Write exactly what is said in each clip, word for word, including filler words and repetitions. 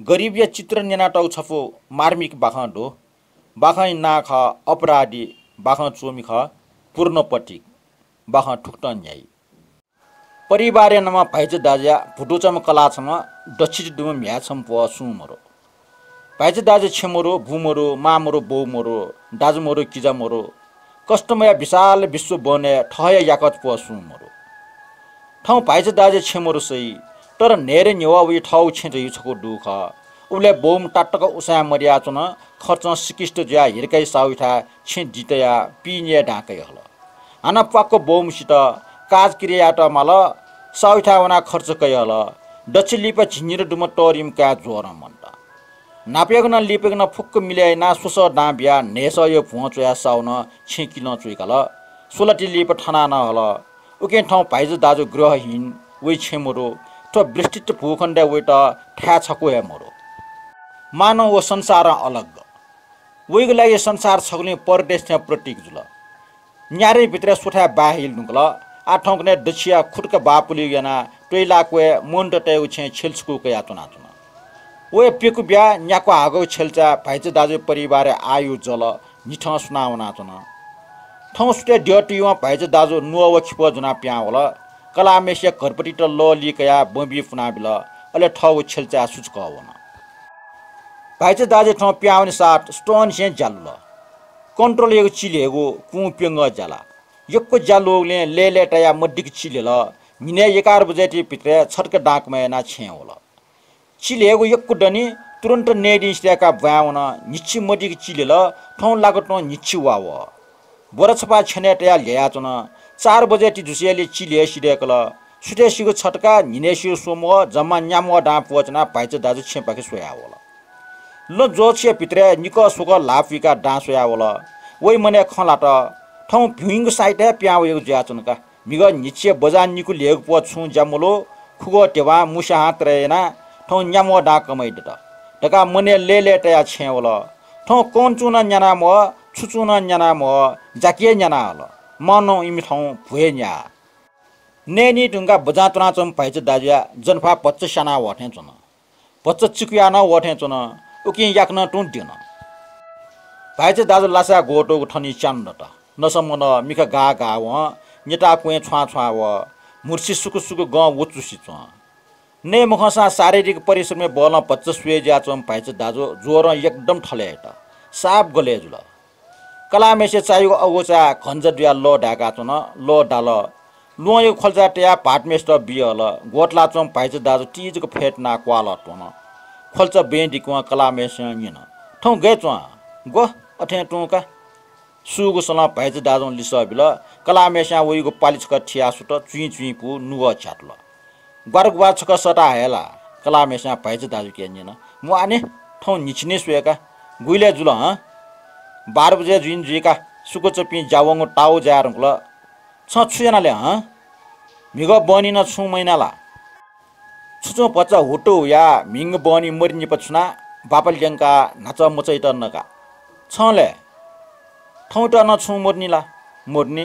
गरिबया चित्र न्यनातःगु छपु मार्मिक बाखं दु। बाखंया नां खः अपराधी, बाखं च्वमि खः पूर्ण प्रतीक। बाखं थुकथं न्ह्याइ। परिवारया नामं भाइचा दाजुया भुतुचाम्ह कलाः छम्ह, दच्छि दुम्ह म्ह्याय् छम्ह प्वः सुं मरु। भाइचा दाजु छेँ मरु, बु मरु, मां मरु, बौ मरु, दाजु मरु, किजा मरु। कष्टमय विशाल विश्व वनय् थःया याकःचा प्वः सुं मरु। थौं भाइचा दाजुया छेँ मरु सइ, तर न्हय्‌दँ न्ह्यवः वइ थःगु छेँ धइगु छकू दु खः। उबलय् बौम्ह तातक उसाँय् मदयाच्वन, खर्चं सिकिस्त जुयाः हिरकाया साहुयाथाय् छेँ दितयाः पीन्याय् दां कयाहल। हानं प्वाक्क बौम्हसित काजक्रिया यायेत माल, साहुयाथाय् वनाः खर्च कयाहल। दच्छि लिपा झिंनिदँ दुम्ह तःधिम्ह काय् ज्वरं मन्त। न्हापायागु नं लिपायागु नं फुक्क मिलय् यानाः स्वसः दां बियाः न्हय्‌सःया भ्वं च्वयाः साहुनं छेँ किलं च्वइकाल। स्वलाति लिपा थनाः नं हल। उकिं थौं भाइचा दाजु गृहहीन, वइ छेँ मरु। थ्व विस्तृत भूखण्डय् वइत थाय् छकू हे मरु। मानं व संसारं अलग। वइगु लागि संसार छगुलिं परदेश थें प्रतीक जुल। न्यादँया भित्रय् स्वथाय् बाय् हइल धुंकल। आः थौंकन्हय् दच्छिया खुतका बाः पुलिगु यानाः त्वइलाक्वय् मनूतय्‌गु छेँय् छेलछकू कयाच्वनाच्वन। व हे प्यकु ब्याः न्याक्व हाकःगु छेलचाय् भाइचा दाजुया परिवारया आयु जल न्हिथं सुनावनाच्वन। थौं सुथय् द्यः तुयुवं भाइचा दाजु नुगः व खिपः ज्वनाः पिहां वल। कलाःम्हय्‌सिया घरपतित लः लिकयाः बँ बी पुनाबिल। अले थःगु छेलचाय् सुचुकः वन। भाइचा दाजुया थौं पिहां वने साथ सुथंनिसें ज्या लुल। कन्ट्रोलयागु चिल्हेगु कुं प्यंगः ज्या लाः। यक्व ज्या लूगुलिं लय्‌लय्‌तायाः मदिक्क चिल्हेल। न्हिनय् एघार बजेति भित्रय् छतक दां कमय् यानाः छेँय् वल। चिल्हेगु यक्व दनि, तुरुन्त नयेदिं सिधय्‌काः ब्वाँय् वन। न्हिच्छि मदिक्क चिल्हेल, थौं लाक तुं न्हिच्छि वा वः। बोरा छपा छ्यनय् तयाः ल्ह्ययाच्वन। चार बजेति जुसेंलि चिल्हे सिधय्‌कल। सुथय्‌सिगु छतका, न्हिनय्‌सिगु स्वम्वः, जम्मा न्याम्वः दां प्वःच्वनाः भाइचा दाजु छेँपाखे स्वयाः वल। लँ ज्वःछिया भित्रय् निकः स्वकः ल्हाः पुइकाः दां स्वयाः वल। वइ मनय् खँ ल्हात, थौं भिंगु साइत हे पिहां वइगु जुयाच्वन का। म्हिगः न्हिच्छि बजां निकू ल्हेगु प्वः छुं ज्या मलू, खुगः ध्यबां मुस्याहां तरे यानाः थौं न्याम्वः दां कमय् दत धकाः मनय् लय्‌लय्‌तायाः छेँय् वल। थौं कन्हय् नं न्याना म्वः, छुं नं न्याना म्वः, जाकि हे न्याना हल। मानं इमि थौं भ्वय् न्याः। नयेनी धुंकाः बजां च्वनाच्वंम्ह भाइचा दाजुया जनफा भचा स्याना वः थें च्वन। भचा चिकुया नं वः थें च्वन। उकिं याकनं तुं द्यन। भाइचा दाजु लासाय् ग्वतुगु थनिं च्यान्हु दत। नसः मनः, मिखा गाः गाः वं, न्यताः क्वँय् छ्वां छ्वां वः। म्हुर्सि सुकु सुकु गं वचुसि च्वं। नये मखंसां शारीरिक परिश्रमया बलं भचा स्वये जुयाच्वंम्ह भाइचा दाजु ज्वरं एकदम थलय् हयेत। साप गलय् जुल। कलाःम्हय्‌सिया चायागु अगुचाय् घन्चा दुयाः लः दाय्‌काच्वन, लः दाल। ल्वहंयागु ख्वल्चा तयाः भाःतम्हय्‌सित बियाहल। ग्वतलाच्वंम्ह भाइचा दाजु तिजक फय्‌तनाः क्वालः त्वन। ख्वल्चा बँय् दिकवं कलाःम्हय्‌सिनं न्यन, थौं गय् च्वं? ग्व, अथें तुं का। सूगु सलं भाइचा दाजुं लिसः बिल। कलाःम्हय्‌सिनं वइगु पालि छकः थियाः सुत, चुइँ चुइँ पु, नुगः झ्यातल। ग्वारगुबार छकः सःता हये ला? कलाःम्हय्‌सिनं भाइचा दाजुके न्यन। म्वाःनि, थौं न्हिच्छि निं स्वये का। गुइलय् जुल हं? बाह्र बजे जुइन जुइका। सुकुचपिं ज्यावंगु ताःगु ज्या याये धुंकल। छं छु याना ले हं? म्हिगः बहनी नं छुं मयाना ला? छुं छुं भचा हुतुहुयाः म्हिगः बहनी मरि निपा छुनाः बापा ल्यंकाः न्हाचः मचाइत नका। छं ले? थौंत नं छुं मरुनि ला? मरुनि।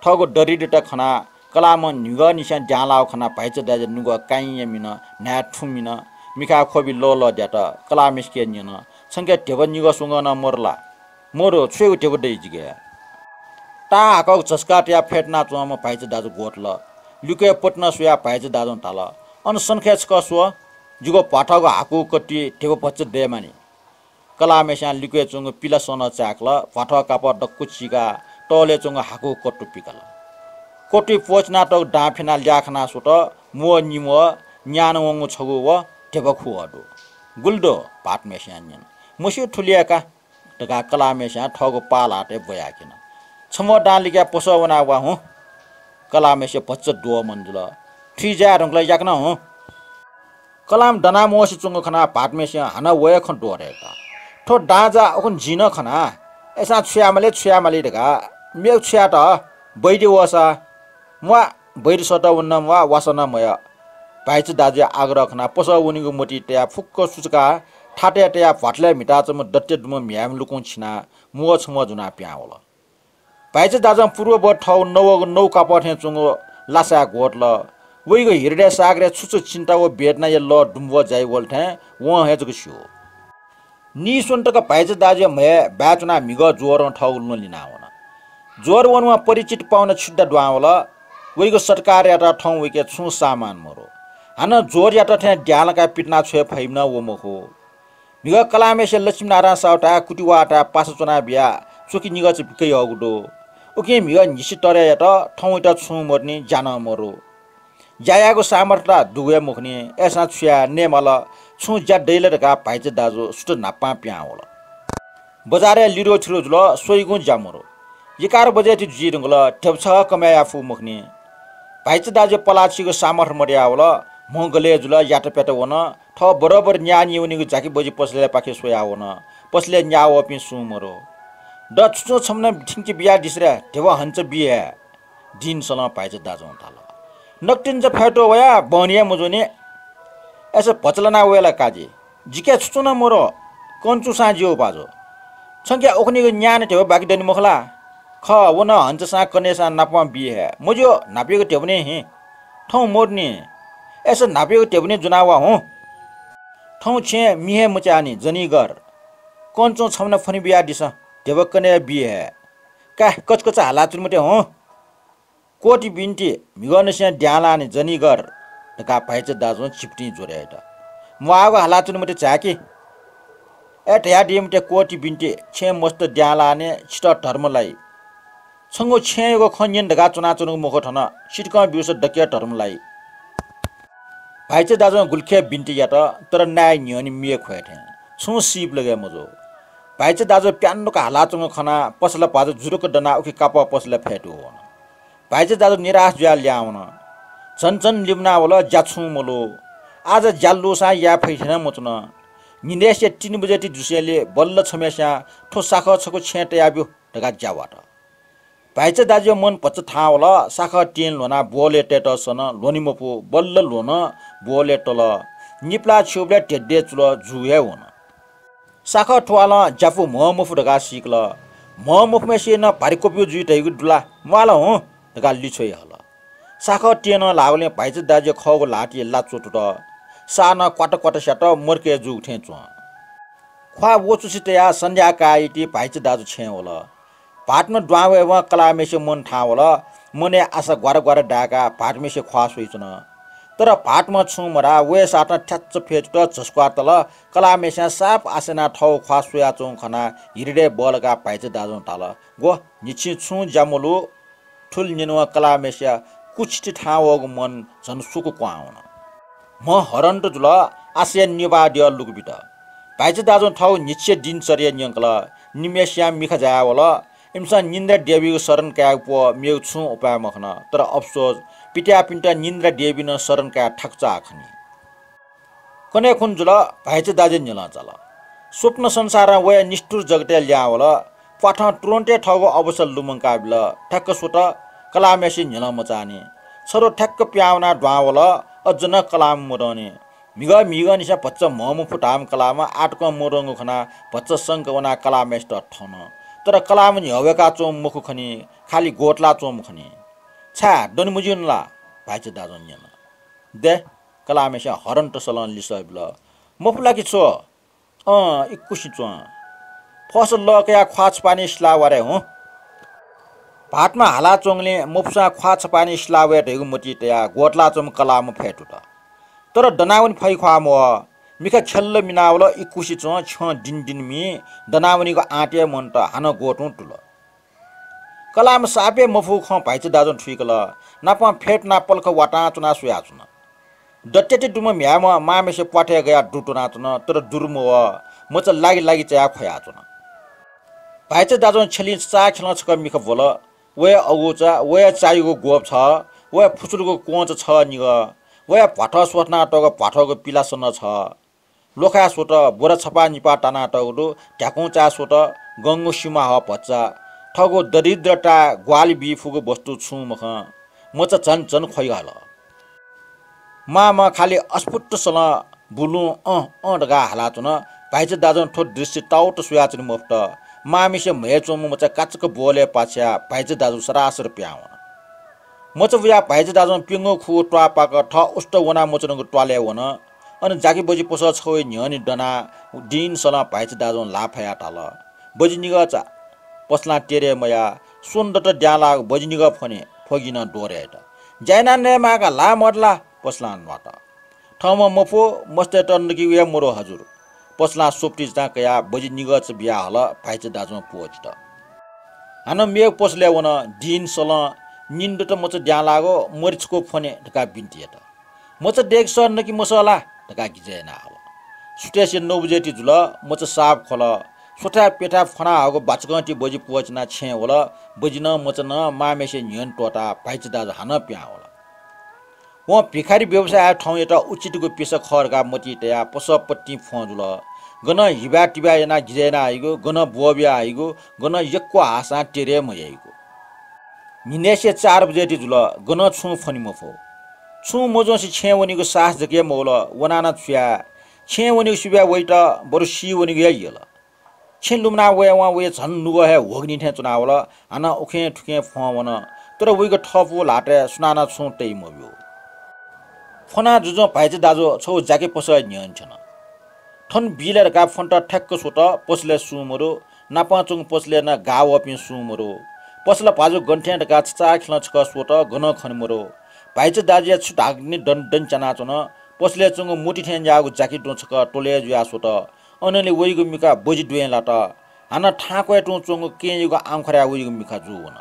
थःगु दरिद्रता खनाः कलाःम्हं न्हिगःनिसें द्यां लाःगु खनाः भाइचा दाजुया नुगः काइँया मिन, न्हाय् थुं मिन, मिखाय् ख्वबि लःलः द्यात। कलाःम्हय्‌सिके न्यन, छंके ध्यबा निगः स्वंगः नं मरु ला? मरु, छु यायेगु ध्यबा दइ जिके? ताः हाकःगु झसुकाः तयाः फय्‌तनाच्वंम्ह भाइचा दाजु ग्वतल। लिक्वय् पतिनं स्वयाः भाइचा दाजुं धाल, अन सनखय् छकः स्व, जिगु भ्वाथःगु हाकुगु कट्टुइ ध्यबा भचा दयेमानि। कलाःम्हय्‌सिनं लिक्वय् च्वंगु पिला सनं चाय्‌कल, भ्वाथः कापः दक्व चीकाः तःलय् च्वंगु हाकुगु कट्टु पिकल। कट्टुइ प्वःचिनातःगु दां फ्यनाः ल्याः खनाः स्वत, म्वः निम्वः, न्यानं वंगु छगू व ध्यबा खुवः दु। गुलि दु? भाःतम्हय्‌सिनं न्यन। मस्यू, थुलि हे का धकाः कलाःम्हय्‌सिनं थःगु पाः ल्हातय् ब्वयाः क्यन। छम्ह दां लिकयाः पसः वनाः वा हुँ। कलाःम्हय्‌सिया भचा द्वःमन जुल। थुइ ज्या याये धुंकल, याकनं हुँ। कलाःम्ह दनाः म्वःसे च्वंगु खनाः भाःतम्हय्‌सिनं हानं व हे खँ दोहोरय् यात। थ्व दां जा उखुन्हु जिं नं खना। अय्‌सां छु यायेमाली, छु यायेमाली धकाः मेगु छु यायेत? बैद्य वःसा। म्वाः, बैद्य सःतः वने नं म्वाः, वासः नं मयः। भाइचा दाजुया आग्रह खनाः पसः वनीगु मतिइ तयाः फुक्क सुचुकाः थातय् तयाः भ्वाथलय् म्हिताच्वंम्ह दत्ते दुम्ह म्ह्याय्‌म्ह लुकुं छिनाः म्वः छम्वः ज्वनाः पिहां वल। भाइचा दाजुं पूर्ववत थःगु नवःगु नौ कापः थें च्वंगु लासाय् ग्वतल। वइगु हृदय सागरय् छु छु चिन्ता व वेदनाया लः दुम्बुवा जाइ वल थें वं हे जक स्यू। नीस्वन्हु तक भाइचा दाजुया म्हय् बाय् च्वनाः म्हिगः ज्वरं थःगु लँ लिनावन। ज्वर वनाः परिचित पाहुना छुद्धा दुहां वल। वइगु सत्कार यायेत थौं वइके छुं सामान मरु। हानं ज्वरयात थें द्यां लाकाः पितिना छ्वये फइम्ह व मखु। म्हिगः कलाःम्हेसिया लक्ष्मीनारायण साहुताय् कुतिवाःताय् पासा च्वना बियाः च्वकि निगःचा बिकयाहःगु दु। उकिं म्हिगः न्हिसि तरय् यात, थौं वइत छुं मदुनि, ज्या नं मरु। ज्या यायेगु सामर्थ्य ला दुगु हे मखुनि, अय्‌सां छु याये, नये माल, छुं ज्या दइ ला धकाः भाइचा दाजु सुथ न्हापां पिहां वल। बजारय् लिरोथिरो जुल, स्वइगुं ज्या मरु। एघार बजे ति जुइ धुंकल, ध्यबा छगः कमय् याये फु मखुनि। भाइचा दाजुया पलाः छीगु सामर्थ्य मदयावल, म्ह गले जुल, यात प्यात वन, थः बरोबर न्याः नी वनीगु जाकि बजि पसलय्‌पाखे स्वयावन। पसलय् न्याः वःपिं सुं मरु। द छुं छम्ह नं थ्यंके बियादिसँ रे, ध्यबा हन्च बी हे। दिनसलं भाइचा दाजुं धाल। नकतिनि चा फय्‌तू वया बहनी हे मजूनि। अय्‌सा भचा लाना वये ला काजि? जिके छुं नं मरु, कन चूसां ज्यू भाजु। छंके उखुनिगु न्याः नं ध्यबा बाकि दनि मखु ला? खः, व नं हन्चसां कनय्‌सां नापं बी हे। मज्यू, न्हापायागु ध्यबा नं हि। थौं मदुनि। अय्‌सा न्हापायागु ध्यबा नं ज्वना वा हुँ। थौं छेँय् मि हे मच्यानि, जनीगर। कन च्वं छम्ह नं फ्वने बियादिसँ, ध्यबा कनय् बी हे। का, कचकच हालाच्वने मते हुँ। कोटि बिन्ति, म्हिगःनिसें द्यां लानि जनीगर धकाः भाइचा दाजुं झिपतिं ज्वरय् यात। म्वाःगु हालाच्वने मते झाय्‌कि। अय् धयादी मते कोटि बिन्ति, छेँ मस्त द्यां लानि, छितः धर्म लाइ। छंगु छेँयागु खँ न्यने धकाः च्वनाच्वनागु मखु थन, सितिकं ब्यूसा दकलय् धर्म लाइ। भाइचा दाजुं गुलिखे बिन्ति यात, तर नाय् न्ह्यःने मि हे ख्वये थें। छुं सीप लगे मजू। भाइचा दाजु प्यान्नुक हालाच्वंगु खनाः पसला भाजु जुरुक दनाः उखे कापः पसलय् फय्‌तू वन। भाइचा दाजु निराश जुयाः ल्याहां वन। झन झन लिमना वल, ज्या छुं मलु। आः ज्या लूसां याये फइ थें नं मच्वन। न्हिनय्‌सिया तीन बजे ति जुसेंलि बल्ल छम्हेस्यां थ्व साखः छकू छेँय् तयाब्यु धकाः ज्या वात। भाइचा दाजुया मन भचा थाहां वल, साखः तें ल्ह्वनाः ब्वलय् तयेत सन ल्ह्वने मफु, बल्ल ल्ह्वन ब्वलय् तल। निपलाः छ्यूबलय् धेधे चुल, जू हे वन। साखः थुवालं ज्यापु म्ह मफु धकाः सीकल। म्ह मफुम्हेसिनं भारी क्वब्यू जुइ धइगु दु ला, म्वाः ला हुँ धकाः लिछ्वइ हल। साखः तें नं ल्हाःबलय् भाइचा दाजुया खःगु ल्हातिइ ला च्वतुत। साः नं क्वात क्वात स्यात, मर्के जूगु थें च्वं। ख्वाः वचुसि तयाः सन्ध्या काःयाति भाइचा दाजु छेँय् वल। भाःतम्ह दुहां वयेवं कलाःम्हेसिया मन थाहां वल। मनय् आशा ग्वारा ग्वारा दाय्‌काः भाःतम्हेसिया ख्वाः स्वइच्वन। तर भाःतम्हं छुं मधाः, वय्‌सातं थ्याच्च फ्यतुत, झस्क्वाः तल। कलाःम्हेस्यां साप आशा यानाः थःगु ख्वाः स्वयाच्वंगु खनाः हृदय बहलकाः भाइचा दाजुं धाल, ग्व, न्हिच्छिं छुं ज्या मलु। थुलि न्यनावं कलाःम्हेसिया कुछिति थाहां वःगु मन झन सुकु क्वहां वन। म्ह हरन्त जुल, आशया निभाः द्यः लुकुबित। भाइचा दाजुं थःगु न्हिच्छिया दिनचर्या न्यंकल। निम्हय्‌सियां मिखा जायावल। इमिसं निन्द्रा देवीगु शरण कायेगु प्वः मेगु छुं उपाय मखन। तर अफसोस, पित्याःपिन्त निन्द्रा देवी नं शरण काये थाकुचाः खनी। कन्हय् खुन्हु जुल, भाइचा दाजुया न्ह्यलं चाल। स्वप्न संसारं वया निष्ठुर जगतय् ल्याहां वल। प्वाथं तुरुन्त हे थःगु अवसर लुमंकाबिल। ठ्याक्क स्वत, कलाःम्हेसिया न्ह्यलं मचाःनि। छरु ठ्याक्क पिहां वनाः दुहां वल, अझ नं कलाःम्ह मदंनि। म्हिगः म्हिगःनिसें भचा म्ह मफु धाःम्ह कलाःम्ह आःतकं मदंगु खनाः भचा संका वनाः कलाःम्हेसित थन। तर कलाःम्ह न्ह्यः वय्‌काच्वंम्ह मखु खनी, खालि ग्वतलाच्वंम्ह खनी। छाय्, दने मज्यूनि ला? भाइचा दाजुं न्यन। दे, कलाःम्हेसिं हरन्तसलं लिसः बिल। मफु ला कि छु? अँ, इकुसि च्वं। फस लः कयाः ख्वाः छपानि सिला वा रे हुँ। भाःतम्हं हालाच्वंगुलिं मफुसां ख्वाः छपानि सिला वये धइगु मतिइ तयाः ग्वतलाच्वंम्ह कलाःम्ह फ्यतुत। तर दनावने फइख्वाः मवः। मिखा ख्यल्ल मिनावल, इकुसि च्वं, छ्यं दिनदिन मी, दनावनीगु आँट हे मन्त, हानं ग्वतुं तुल। कलाःम्ह साप हे मफुगु खँ भाइचा दाजुं थुइकल। नापं फ्यतुनाः पलख वातां च्वनाः स्वयाच्वन। दत्याति दुम्ह म्ह्याय्‌म्ह मांम्हेसिया प्वाथय् गयाः दुरु त्वनाच्वन, तर दुरु मवः, मचा लागि लागि चायाः ख्वयाच्वन। भाइचा दाजुं छ्यलिं चाःखेलं छकः मिखा ब्वल। वया अगुचा, वया चायागु ग्वप छः, वया फुचुलगु क्वंचा छः निगः, वया भ्वाथः स्वथनातःगु भ्वाथःगु पिला सन्हः छः। ल्वखाय् स्वत, बोरा छपाः निपाः तानातःगु दु, ध्याकुंचाय् स्वत, गंगु सिमा हः भचा, थःगु दरिद्रताय् ग्वाहालि बी फुगु वस्तु छुं मखं, मचा झन झन ख्वइ हल। मांम्हं खालि अस्फुट्टसलं बुलुं अँ अँ धकाः हालाच्वन। भाइचा दाजुं थ्व दृश्य ताउत स्वयाच्वने मफुत। मांम्हेसिया म्हय् च्वंम्ह मचा काचाक्क ब्वलय् पाछ्याः भाइचा दाजु सरासर पिहां वन। मचा बुयाः भाइचा दाजुं प्यंगू खुगू त्वाःपाक थः उष्ट वनाः मच्वनागु त्वालय् वन। अन जाकि बजि पसः छगू न्ह्यःने दनाः दिं सलं भाइचा दाजुं ल्हाः फयाः धाल, "बजि निगःचा।" पसलां तेरे मयाः, "स्वन्हु दत द्यां लाःगु बजि निगः फ्वने, फ्वगिं नं द्वहरे यात।" "ज्या यानाः नये माःका, ल्हाः मदु ला?" पसलां न्वात। "थःम्हं मफु, मस्तय्त नके वये मदु हजुर।" पसलां सोपति जतां कयाः बजि निगःचा बियाहल भाइचा दाजुं प्वःचित। हानं मेगु पसलय् वन। दिं सलं, "निन्हु दत मचा द्यां लाःगु, मरि छकू फ्वने" धकाः बिन्ति यात। "मचा दय्के सः नके मसः ला?" धकाः गिजय् यानाहल। सुथय्‌से नौ बजे ति जुल, मचा साप ख्वल। स्वथाय् प्यथाय् फ्वनाहःगु बाचकं ति बजि प्वःचिनाः छेँय् वल। बजि नं मचा नं मांम्हेसिया न्ह्यःने त्वःताः भाइचा दाजु हानं पिहां वल। वं भिखारी व्यवसाय याये थौंयात उचितगु पेसा खः धकाः मतिइ तयाः पसःपतिं फ्वं जुल। गनं हिबाय् तिबाय् यानाः गिजय् याना हइगु, गनं ब्वः बिया हइगु, गनं यक्व हाःसां तेरे मयाइगु। न्हिनय्‌से चार बजे ति जुल, गनं छुं फ्वने मफु। छुं मज्वंसे छेँय् वनेगु साहस जक हे मवल, वनाः नं छु याये? छेँय् वनेगु सिबय् वइत, बरु सी वनेगु हे यल। छेँ लुमना वयेवं वया झन नुगः हे ह्वगिनि थें च्वनावल। हानं उखें थुखें फ्वं वन, तर वइगु थःपु ल्हातय् सुनानं छुं तइ मब्यू। फ्वना जुजुं भाइचा दाजु छगू जाकि पसः न्ह्यःने थ्यन। थन बिल धकाः फ्वनेत ठ्याक्क स्वत, पसलय् सुं मदु। नापं च्वंगु पसलय् नं गाः वःपिं सुं मदु। पसला भाजु गन थें धकाः छचाःखेलं छकः स्वत, गनं खने मदु। भाइचा दाजुया छु धाःगु निं दन दन च्यानाच्वन। पसलय् च्वंगु मोती थें न्याःगु जाकि द्वँ छकः त्वलय् जुयाः स्वत। अनंलि वइगु मिखा बजि द्वँय् लात। हानं थांक्वय् तुं च्वंगु केंयागु आंखोराय् वइगु मिखा जूवन।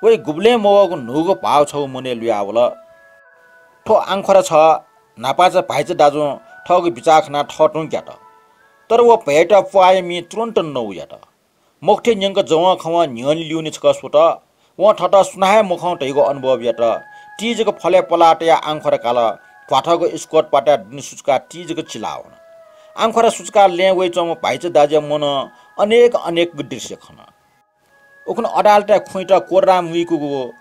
वइ गुबलें मवःगु न्हूगु भाव छगू मनय् लुयावल। थ्व आंखोरा छ। न्हापांचा भाइचा दाजुं थःगु बिचाः खनाः थः तुं ग्यात। तर व भय्‌यात प्वाःया मिं तुरुन्त नौ यात। मखुथें न्यंक जवंखवं न्ह्यःने ल्यूने छकः स्वत। वं थःत सुनां हे मखं धइगु अनुभव यात। ति जक फलय् पलाः तयाः आंखोरा काल। भ्वाथःगु स्कर्ट पाताय् दुने सुचुकाः ति जक चिलावन। आंखोरा सुचुकाः लँय् वइच्वंम्ह भाइचा दाजुया मनं अनेक अनेक दृश्य खन। उखुन्हु अदालतय् खुइत कोर्रां मुइकूगु,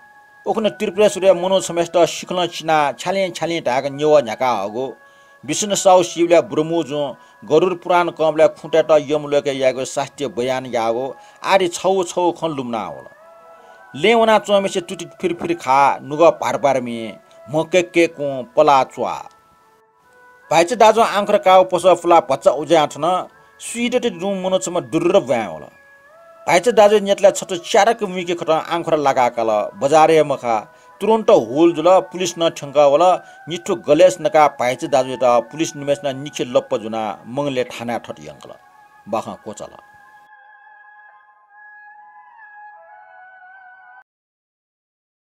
उखुन्हु त्रिपुरेश्वरया मनू छम्हय्‌सित सिखलं चिनाः छ्यालें छ्यालें धाय्‌क न्यवः न्ह्याकाहःगु, विष्णु साहु सीबलय् ब्रह्मजुं गरुड पुराण कंबलय् खुँतय्‌त यमलोकय् यायेगु शास्त्रीय बयान याःगु आदि छगू छगू खँ लुमना वल। लँय् वनाच्वंम्हय्‌सित तुति फिरफिर खाः, नुगः भारभार म्ये, म्ह कय्‌कय्‌कुं पलाः च्वाः। भाइचा दाजुं आंखोरा काःगु पसः पुलाः भचा उज्यां थन। स्वीदत दुम्ह मनू छम्ह दुर्र ब्वाँय् वल। भाइचा दाजुया न्यतलाय् छता च्यारक मुइके खतं आंखोरा लाकाः काल। बजार हे मखा, तुरुन्त हुल जुल, पुलिस नं थ्यंकः वल। निथु गलेस नकाः भाइचा दाजुयात पुलिस निम्हय्‌सिनं निखे लप्प जुनाः मंगलय् थानाय् थत यंकल। बाखं क्वचाल।